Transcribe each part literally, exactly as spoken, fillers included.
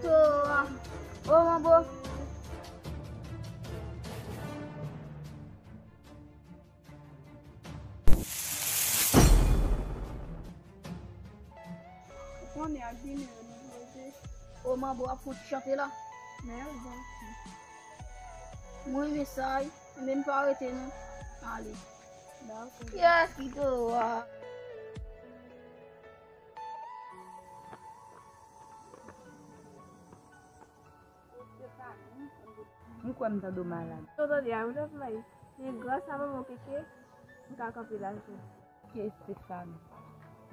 Oh, ah. Oh, manbo. Ou konnen ak Ginen yo nou poze. Oh, manbo ap fout chante la. Men yo janti. Mwen renmen sa, wi. Men m pa rete non. Ale. Dakò. Kiyès ki te wa? M kwè m tande w malad. Ou tande a, wi, Love Mayi. Men gras a manman Keke, m ka kanpe la jodi. Ok, Stéphanie.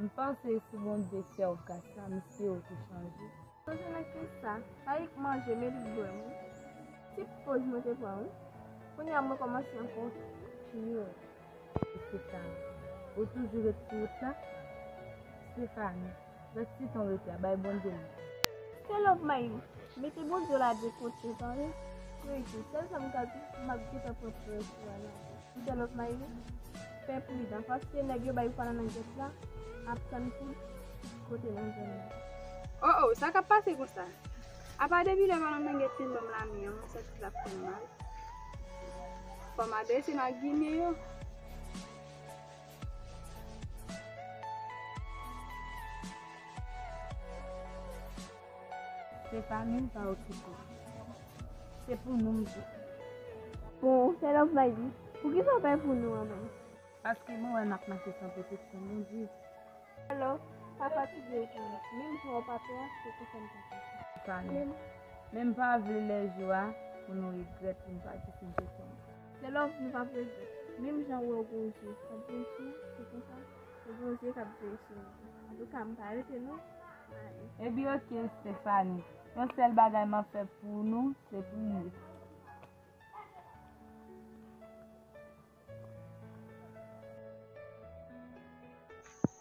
M panse si Bondye fè w gras la, m espere w te chanje. Chanje nan kisa? Pa rik manje, men li bwè m wi. Ti poz mwen te pran wi. Kounye a mwen kòmanse ankò. Ki yo? Stéphanie. Ou toujou ret sou wout la? Stéphanie, rete sitan w rete a, bay Bondye lòd. Se Love Mayi. Mete Bondye w la de kote, tande? Wi, sèl sa m ka di, m ap gentan pran pran sou a la. Misye Love Mayi, fè pridan, paske nèg yo bay fwa nan langyèt la, ap tann pou kote nan zòn nan. Oh, oh, sa k ap pase konsa? Apa depi lè fwa nan langyèt fin ban m lame an, mwen santi l ap fè m mal. Fò m adrese m ak Ginen yo. Stéphanie, pa okipe. Se pou nou m di. Bon, se Love Mayi. Poukisa w pa pou nou an menm? Paske mwen wè n ap mache san pwoteksyon Bondye. Alò, pa fatige ou pou mwen. Menm jan w pa pè a, se konsa m pa pè. Stéphanie, men m pa vle lè jou a pou nou regrèt pou nou pati sou pwoteksyon. Se Love nou p ap regrèt. Menm jan w wè w gon je k ap veye sou ou, se konsa, se gon je k ap veye sou nou. Antouka, m pa rete non. Ebyen, oke, Stéphanie. Yon sèl bagay m ap fè pou nou, se priye.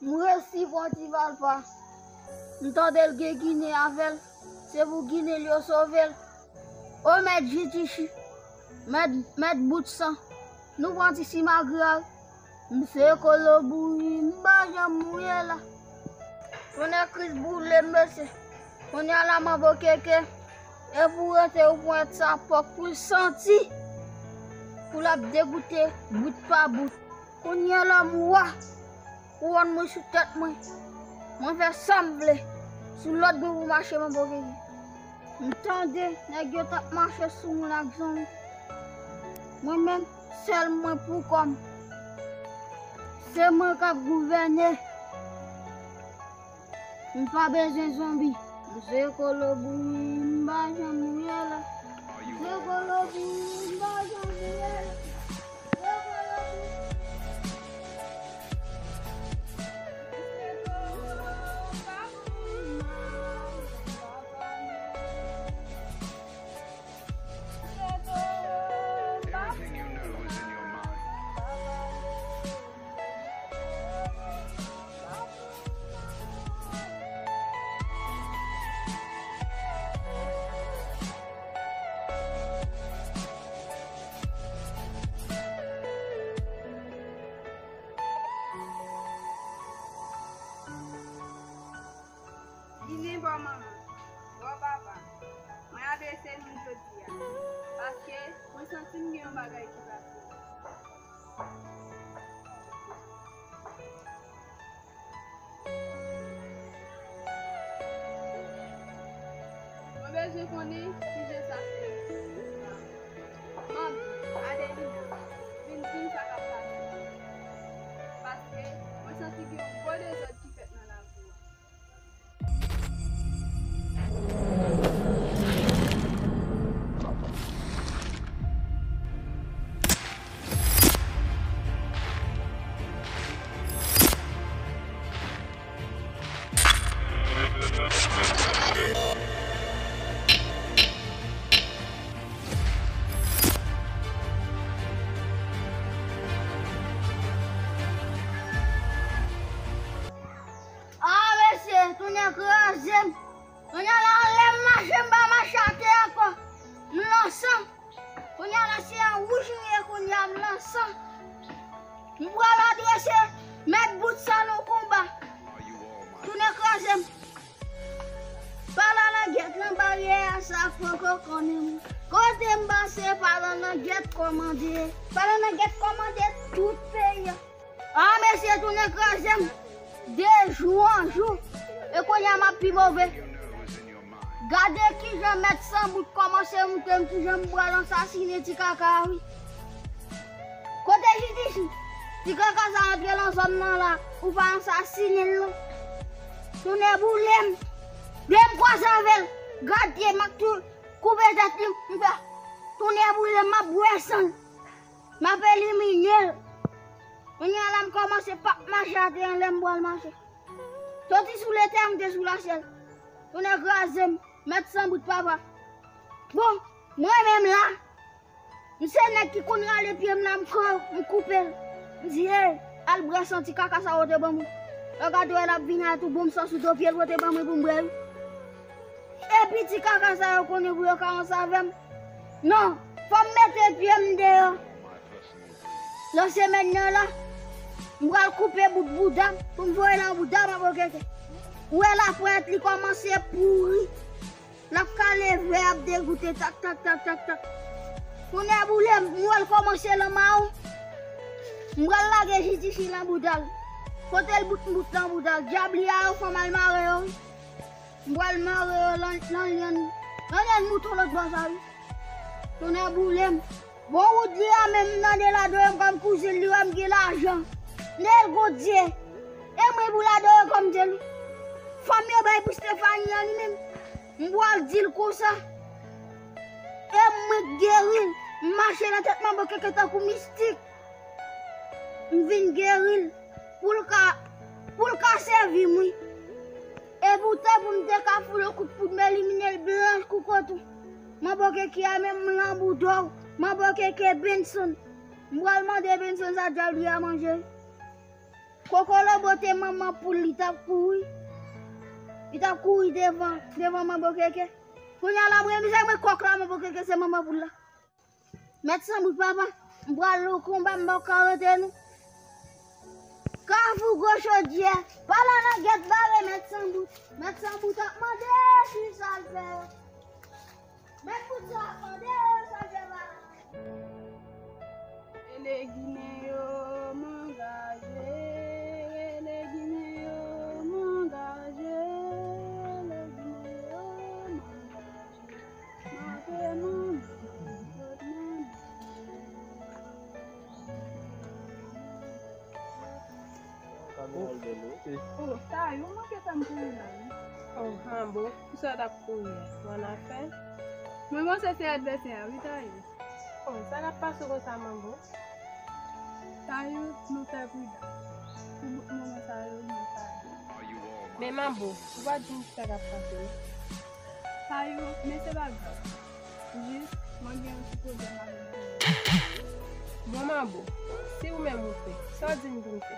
M resi pran ti valpa. M tande l gen Ginen avè l. Se pou Ginen l yo sove l. O mèt Jitichi, mèt, mèt bout san. Nou pran ti simagri a wi. M se kolo bouyi, m pa janm mouye la. Tonnè Kris boule m mesye. Kounye a la manbo Keke. E pou rete ou pran sa pòk pou l santi. Pou l ap degoute bout pa bout. Kounye a la m wa. Kouwòn mwen sou tèt mwen. Mwen fè sa m vle. Sou lòd mwen pou mache manbo Keke. M tande nèg yo t ap mache sou moun ak zong. Mwen menm, sèl mwen pou kò m. Se mwen k ap gouvène. M pa bezwen zonbi. M se kolo bouyi, m pa janm mouye la. M se kolo bouyi, m pa janm mouye la. Ginen bò manman, bò papa, mwen adrese nou jodi a, paske mwen santi m gen yon bagay ki pa fèt. Mwen bezwen konnen kijan sa fèt. Manmi, Adelina, vin di m sa k ap pase. Paske mwen santi gen yon gwo dezòd ki fèt nan lakou a. Ah, mesye, tonnè kraze m. Kounye a la, lè m mache, m pa mache atè ankò. M nan san. Kounye a la, se an wouj m ye, kounye a m nan san. M pral adrese mèt bout sa nan konba. Tonnè kraze m. Pale a la, Gèt nan baryè a, sa poko konnen m. Kote m pase, palan nan gèt kòmande. Palan nan gèt kòmande tout peyi a. A, mesye, tounen kraze m. De jou an jou. E kounye a, m ap pi move. Gade kijan mèt Sanbout kòmanse moute m, kijan m pral ansasinen ti kaka a, wi. Kote Jitisi? Ti kaka sa rantre nan zòn nan la, ou pa ansasinen l non. Tounen boule m. Lè m kwaze avè l, gade m ap tou koupe tèt li, m fè tounen boule m, m ap bwè san l. M ap elimine l. Kounye a la m kòmanse p ap mache atè an lè m pral mache. Soti sou letè, m te sou lasyèl. Tounen kraze m, mèt Sanbout papa. Bon, mwen menm la, m se nèg ki konn rale pye m la, m kò, m koupe l. M di, hey, al bwè san ti kaka sa yo te ban mwen. Yo gade wè l ap vini a tou bon m sò sou do pye l pote ban mwen pou m bwè wi. Epi ti kaka sa yo konnen pou yo ka ansanm avè m. Non, fò m mete pye m deyò. Nan semèn nan la, m pral koupe bout bouda m pou m voye nan bouda m, Manbo Keke. Ou wè laponyèt li kòmanse pouri. L ap kale vè ap degoute, tak, tak, tak, tak, tak. Tounen boule m, m wè l kòmanse lan mawon. M pral lage Jitisi lan bouda l. Kote l bout m bout lan bouda l. Dyab li a yo, fò m al mare yo wi. M pral mare yo lan, lan lyann, lan lyann mouton lòt bò sa wi. Tounen boule m. Bon, wout li a menm, m tande l adowe m kòm kouzin li, wè m gen lajan. Nèl Godiye. E mwen pou l adowe kòm Dye li. Fanm yo bay pou Stefani an li menm. M pral di l konsa. E mwen k geri l. M mache nan tèt Manbo Keke tankou mistik. M vin geri l. Pou l ka, pou l ka sèvi m wi. E poutan pou m te ka foule kout poud m elimine l blanch kou koton. Manbo Keke a menm m lan bouda w. Manbo Keke Benson. M pral mande Benson sa dyab li a manje. Kokolobo te manman poul li t ap kouri. Li t ap kouri devan, devan Manbo Keke. Kounye a la mwen menm se mwen kòk la Manbo Keke se manman poul la. Mèt Sanbout papa, m pral nan konba m pa ka rete non. Kafou gwo chodyè, palan nan gèt bare mèt Sanbout. Mèt Sanbout ap mande kisa l fè. Mèt bout sa ap mande sa l fè palan. Rele Ginen yo, m angaje, rele Ginen yo, m angaje, rele Ginen yo, m angaje. Oh, Tayou, manke tann pou ou la, wi. Oh, Manbo, kisa w t ap kouri a? Ou annafè? Mwen panse se advèsè a, wi, Tayou. Oh, sa k ap pase w konsa, Manbo? Tayou, nou fè pridan. Pou bout moman sa yo, nou fè. Men Manbo, ou pa di m kisa k ap pase, non. Tayou, men se pa grav. Jis, mwen gen yon ti pwoblèm avèk Ginen. Bon, Manbo, si ou menm ou fè, sa w di m pou m fè?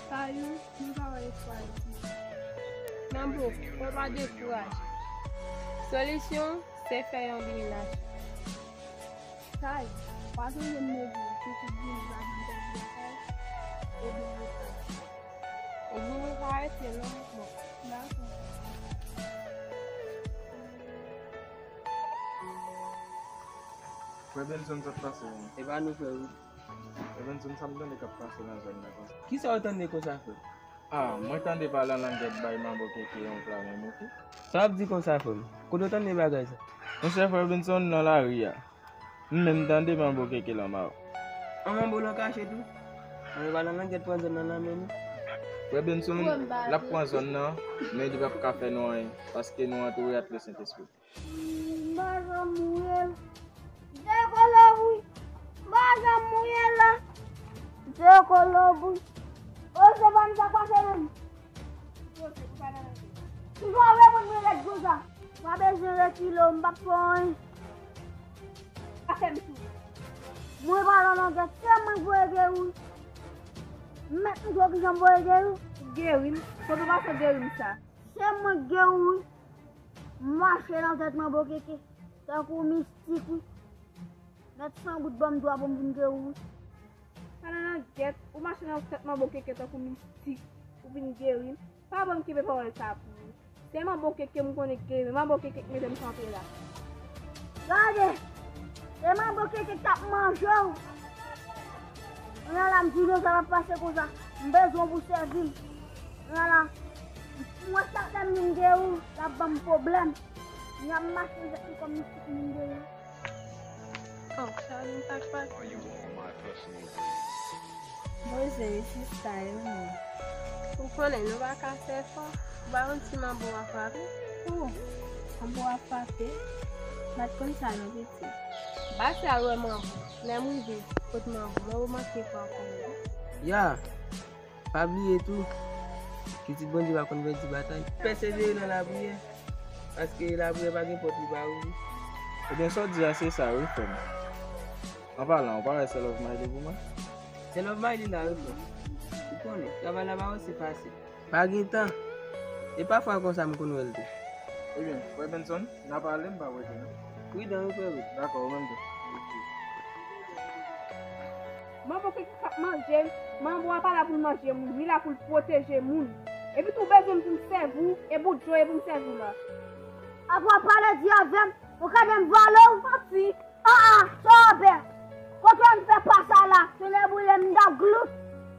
Tayou, nou pa wè espwa isit. Manbo, fò w pa dekouraje. Solisyon w, se fè yon bilinasyon. Kay, pa sonje m te di w, pitit Ginen pa janm pèdi lakay, ebyen rete. Ebyen nou ka rete non, bon. Dakò. Frè Benson, sa k pase menm? E pa nou frè wi. Frè Benson, sa m tande k ap pase nan zòn nan konsa? Kisa w tande konsa, frè? Ah, mwen tande palan nan gèt bay Manbo Keke yon pla men moute. Sa w ap di konsa, frè m? Kote w tande bagay sa? Monchè, frè Benson nan lari a. M menm tande Manbo Keke lan mawon. An Manbo lan kache tou? An, palan nan gèt pran zòn nan nan men nou. Frè Benson, l ap pran zòn nan, men li p ap ka fè nou anyen, paske nou antoure ak Lesentespri. M pa janm wè l. Dekolo wi. M pa janm wè l la. Dekolo wi. O, se pa m sa k pase menm. Toujou avè moun mwen rèd konsa. Pa bezwen rekile w, m p ap fè w anyen. Pa fè m sou. Mwen pa nan langèt, se mwen k voye geri w. M mèt montre w kijan m voye geri w. Geri m? Kote w pase geri m sa? Se mwen k geri w wi. M mache nan tèt Manbo Keke, tankou mistik wi. Mèt Sanbout ban m dwa pou m vin geri w wi. Palan nan gèt, ou mache nan tèt Manbo Keke tankou mistik, ou vin geri m. Pa ban m kenbe pawòl sa pou ou. Se manbo keke m konnen ke, manbo keke k mete m kanpe la. Gade, se manbo keke k ap manje w. Kounye a la, m di nou sa va pase konsa. M bezwen w pou sèvi m. Kounye a la, m wè sa fè m vin gen ou, l ap ban m pwoblèm. M ap mache jèt li kòm mistik moun dèyè. Oh, Charline, sa k pase? Poze wi sista yo menm. Ou konnen nou pa ka fè fò. Ou pa konn si manbo a frape? Oh, manbo a frape? M pa t konn sa non pitit. M pase al wè manbo. Lè m rive kot manbo, manbo manke fè ankò wi. Ya, pa bliye tou, pitit Bondye pa konn pèdi batay. Pèsevere nan lapriyè, paske lapriyè pa gen pòt li pa ouvri. Ebyen, sa w di a, se sa wi, frè m. An palan, ou pa wè sè Love Miley pou mwen? Sè Love Miley la, wi, frè m. Ou konnen, travay la pa osi fasil. Pa gen tan. E pafwa konsa m konn wè l tou. Ebyen, frè Benson, n a pale, m pa prese non. Pridan wi, frè Ruth. Dakò, ou menm tou. Manbo keke k ap manje m, manbo a pa la pou l manje moun, li la pou l pwoteje moun. Epi tou bezwen m pou m sèvi w, e bout jan e pou m sèvi w la. Apa w pale di avè m, ou ka di m vòlè w, manti. An an, sa w ap fè? Kote w fè pa sa la? Tonnè boule m, m t ap glout.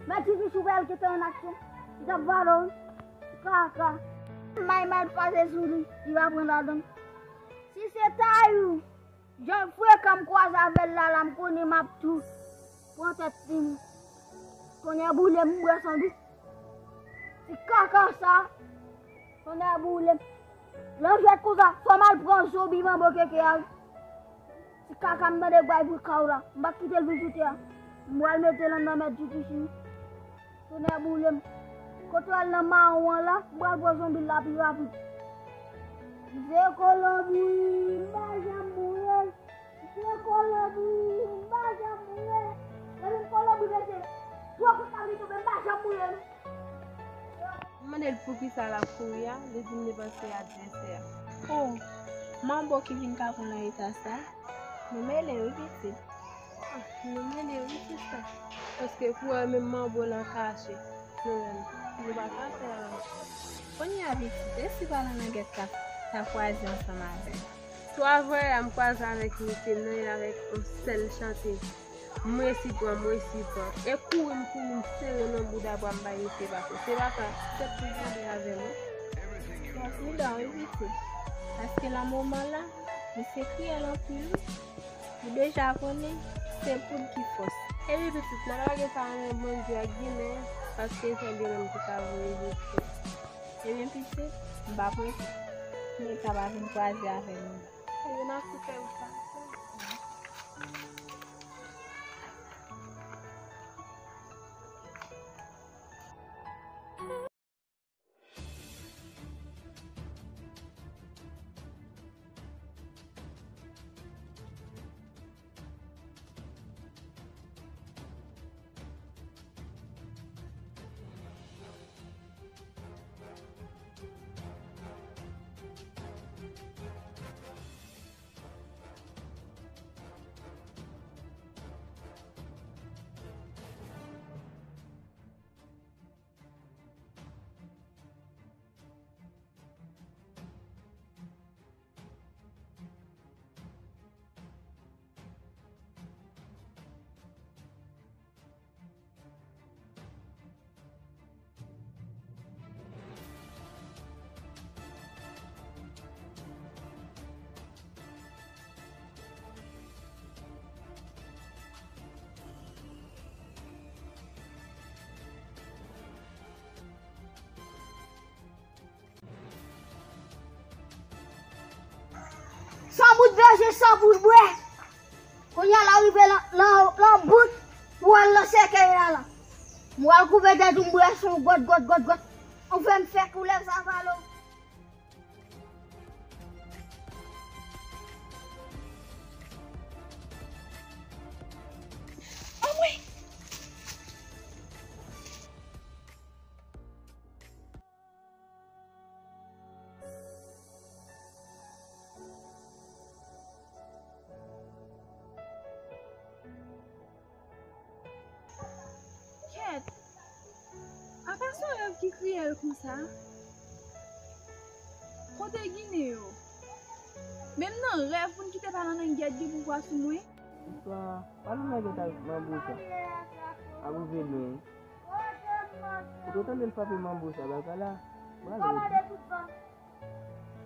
Mèt Titi si w wè l ki te an aksyon, m t ap vòlè w. Kaka. May mal pase sou li, li pa pran ladan. Si se Tayou, jan frekan m kwaze avè l la, la m konnen m ap tou pran tèt li. Tonnè boule m, m bwè san dou. Ti kaka sa. Tonnè boule m. Lè w jwèt konsa, fò m al pran zonbi manbo keke a. Ti kaka m tande gway pou kaw la. M pa kite l vin sou tè a. M pral mete l anndan mèt Titi si. Tonnè boule m. Kote w al nan mawon an la, m pral pran zonbi l la pi rapid. M se kolonbri, m pa janm mouri. M se kolonbri, m pa janm mouri. Depi m kolonbri, mesye, gwo kout la vin tonbe, m pa janm mouri non. M mande l poukisa l ap kouri a, li di m li panse advèsè a. Oh, manbo ki vin kapon nan eta sa. Nou mele wi pitit. Ah, nou mele wi sista. Paske pou wè menm manbo lan kache, nou menm, nou pa ka fè anyen. Kounye a pitit, e si palan nan gèt ta, ta kwaze ansanm avè l? Twa vwayè a m kwaze avèk Michel nan, e avèk yon sèl chante. M resi pran, m resi pran. E kouri m kouri, m sere nan bouda bwa m bay misye pase. Se pa sa, tèt li gade avè m wi. Fò w pridan wi pitit. Paske nan moman la, misye kriyèl anpil wi. Ou deja konnen, se poud ki fòs. Epi pitit, n ap lage sa nan men Bondye ak Ginen, paske se Ginen ki ka voye jete. Ebyen pitit, m pa prese. Men sa pa vin kwaze avè m. Ebyen n ap tou fè ou sa. San bout veje, san bout bwè. Kounye a la rive lan, lan, lan bout, pou al nan sèkèy la la. M pral koupe tèt ou, m bwè san w gòt, gòt, gòt, gòt. Ou fè m fè koulèv sa valo. Anmwe! Kèt! Apa se yon rèv ki kriyèl konsa? Kote Ginen yo? Menm nan rèv pou n kite pa nan nèg gen pouvwa sou mwen. Istwa pa nan nèg avèk manbo sa ap rive lwen. Ou te tande l frape manbo sa, bagay la pral rèd.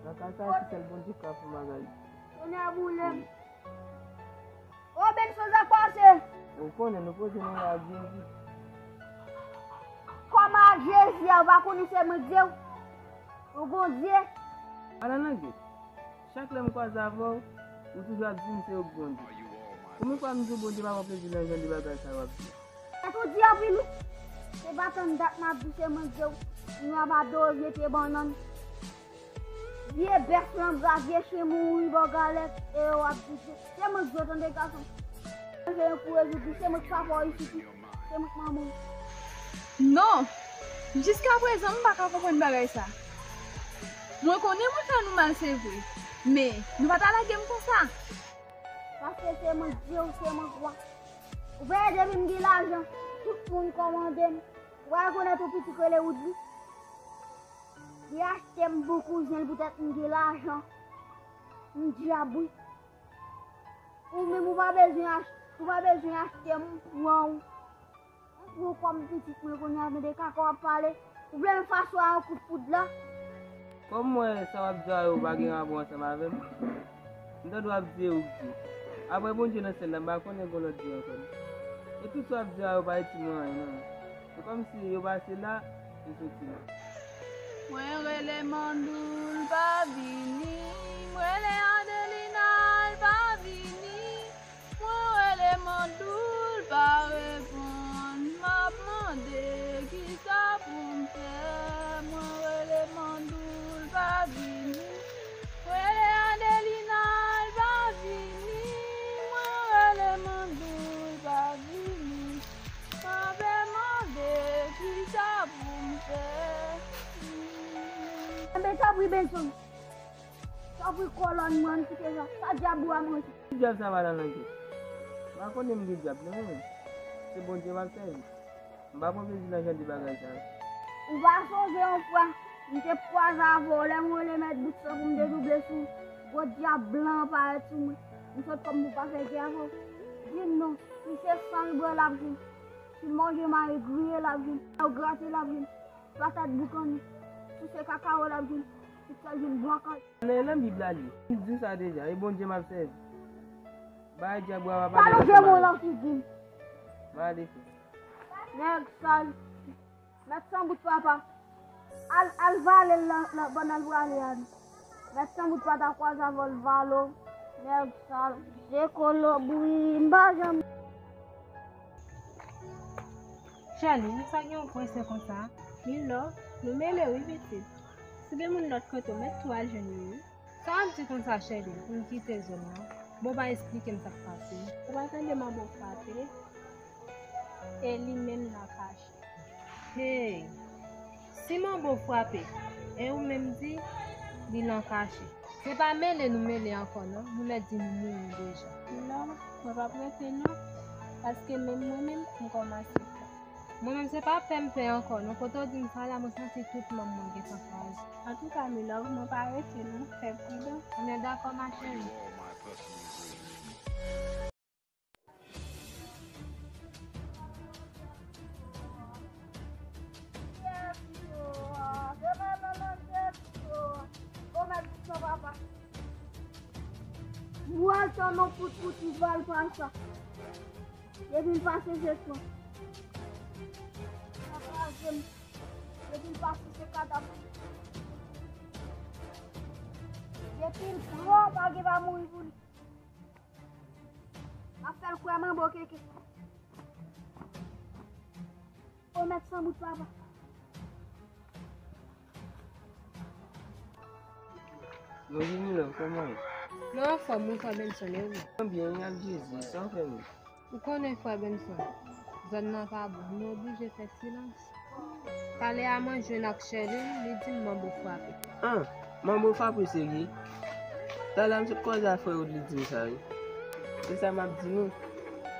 Nan ka sa, se sèl Bondye k ka fè bagay. Tonnè boule m. O, Benson, sa k pase? Ou konnen nou poze nou la ak Jezi. Kòman ak Jezi a, ou pa konnen se mwen k di w? Ou gon Dye? Ala nan gèt. Chak lè m kwaze avè w, ou toujou ap di m se ou k Bondye. Konbyen fwa m di w Bondye pa pran plezi nan jan de bagay sa yo ap di? Sa tou di anpil wi. Se pa tann dat m ap di se mwen k di w. Kounya m ap dozye te bannann. Vye bèf langra, vye chen mouri bò galèt, e yo ap di se mwen k di w tande gason. Mwen fè yon kou rezoud li, se mwen k papa w isit wi. Se mwen k manman w. Non! Jiskaprezan, m pa ka konprann bagay sa. Mwen konnen mwen fè nou mal, se vre, men nou pa ta lage m konsa. Paske se mwen k di w, se mwen k wa. Ou wè depi m gen lajan, tout moun kòmande m. Ou pa rekonèt yon pitit rele Woodly? Li achte m pou kouzen l poutèt m gen lajan. M dyab wi. Ou menm ou pa bezwen ach-, ou pa bezwen achte m pou an ou. Ou pran kòm pitit mwen kounye a, tande kaka w ap pale. Ou vle m fache w a yon kout poud la? Kòm m wè sa w ap di a yo pa gen rapò ansanm avè m, m tande w ap di e ou k di. Apre Bondye nan syèl la, m pa konnen gon lòt Dye ankò non. E tout sa w ap di a yo pa itil mwen anyen non. Se kòmsi yo pase la, yo soti la. Mwen rele Mandoul pa vini, mwen rele Adelina l pa vini, mwen rele Mandoul pa reponn, m ap mande kisa pou m fè, mwen rele Mandoul pa vini, mwen rele Adelina l pa vini, mwen rele Mandoul pa vini. Mwen vle mande kisa pou m fè. Enben, tanpri, Benson. Tanpri, kolòn mwen, kite sa. Sa dyab ou a manje. Ki dyab sa, madan Langi? M pa konnen m gen dyab, non, mwen. Se Bondye m ap sèvi. M pa pran plezi nan jan de bagay sa yo. Ou pa sonje yon fwa, m te kwaze avè w, lè m rele mèt bout san pou m te double sou gwo dyab blan an parèt sou mwen. M sot kòm pou pa fè gè avè w. Di m non, si se san l bwè l ap jwenn, si l manje mayi griye l ap jwenn, yo grate l ap jwenn, patat boukannen, si se kakawo l ap jwenn, tout sa l jwenn bwa kay. Nan, nan Bib la li. M di w sa deja, e Bondye m ap sèvi. Bay dyab ou a pa pale ansanm avè m. Malefè. Nèg sal. Mèt san bout papa. Al, al vale l nan, nan, pandan l prale a nou. Mèt san bout pa ta kwaze avè l vale w. Nèg sal. Se kolobri, m pa janm. Sherline, sa gen w prese konsa? Milò, nou mele wi pitit. Si gen moun lòt kote, w mèt tou al jwenn li wi. Sa w ap di konsa, Sherline, pou m kite zòn nan? Bon, pa esplike m sa k pase. Ou pa tande manbo frape? E li menm nan kache. Hey! Si manbo frape, e ou menm di li nan kache. Se pa mele nou mele ankò non, nou mèt di nou mouri deja. Non, mwen p ap rete non, paske menm mwen menm, m kòmanse pè. Mwen menm se pa pè m pè ankò non, kote w di m sa la, mwen santi tout manm mwen gentan kraze. Antouka, Milove, mwen pa rete non, fè pridan. Mwen dakò, ma chérie. Mwen tann yon kout kout li pral pase. Depi l pase se twa. Sa kraze m. Depi l pase se katapit. Depi l pran pa gen pa mouri pou li. M ap fè l kwè manbo keke. O mèt san bout papa. Bonjou Milove, kòman w ye? Mwen anfòm wi, frè Benson, e ou? Mwen byen wi, ak Jezi, sa w fè menm? Ou konnen frè Benson, zòn nan pa bon, nou oblije fè silans. Talè a mwen jwenn ak Sherline, li di m manbo frape. An, manbo frape serye? Talè a m sot koze ak frè Woodly, li di m sa wi. Se sa m ap di nou.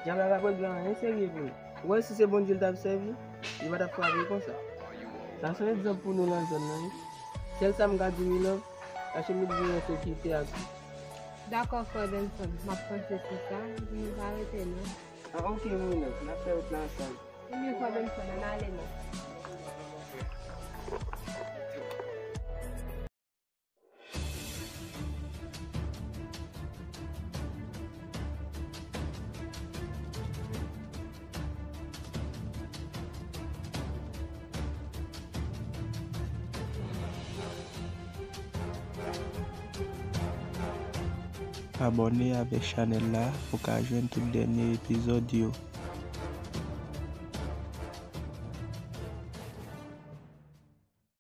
Dyab la p ap regle anyen serye pou nou. Ou wè si se Bondye l t ap sèvi, li pa t ap frape konsa. Sa se yon egzanp pou nou nan zòn nan wi. Sèl sa m ka di Milove, Achte m vin yon sekirite ak. Dakò, frè Benson, m ap panse sou sa, epi nou pa rete non. Ah, ok, Moulinò, n ap fè wout la ansanm. Ebyen, frè Benson, ann ale non. Abòne avèk chanèl la pou w ka jwenn tout dènye epizòd yo.